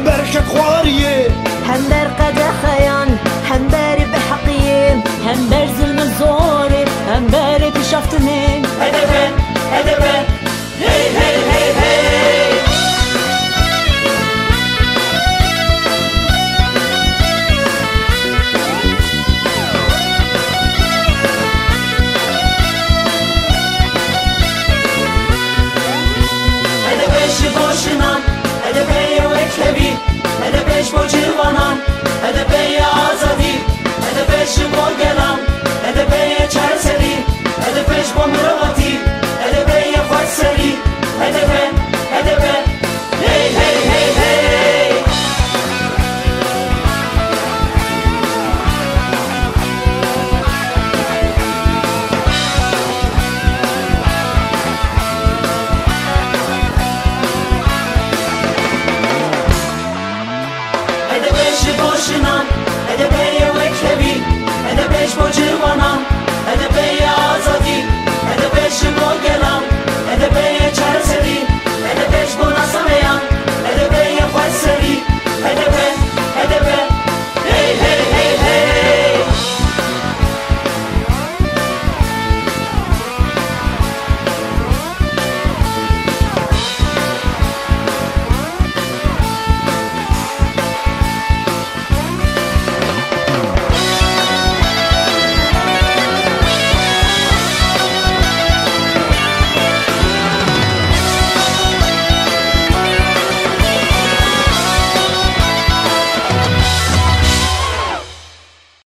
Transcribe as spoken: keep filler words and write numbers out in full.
Ber xetxwariyê. Hem ber qedexeyan, hem berê biheqiyê. Hem ber zilm û zorê, hem berê pêşaftinê. H D P, H D P, hey, hey, hey, hey. H D P ji bo jinan, H D P ye wekhevî, H D P ji bo ciwanan, H D P ye azadî, H D P ji bo gelan, H D P ye çareserî, H D P ji bo mirovatî, H D P ye xweserî, H D P, H D P, hey, hey, hey, hey. H D P ji bo jinan, H D P ye wekhevî, H D P ji bo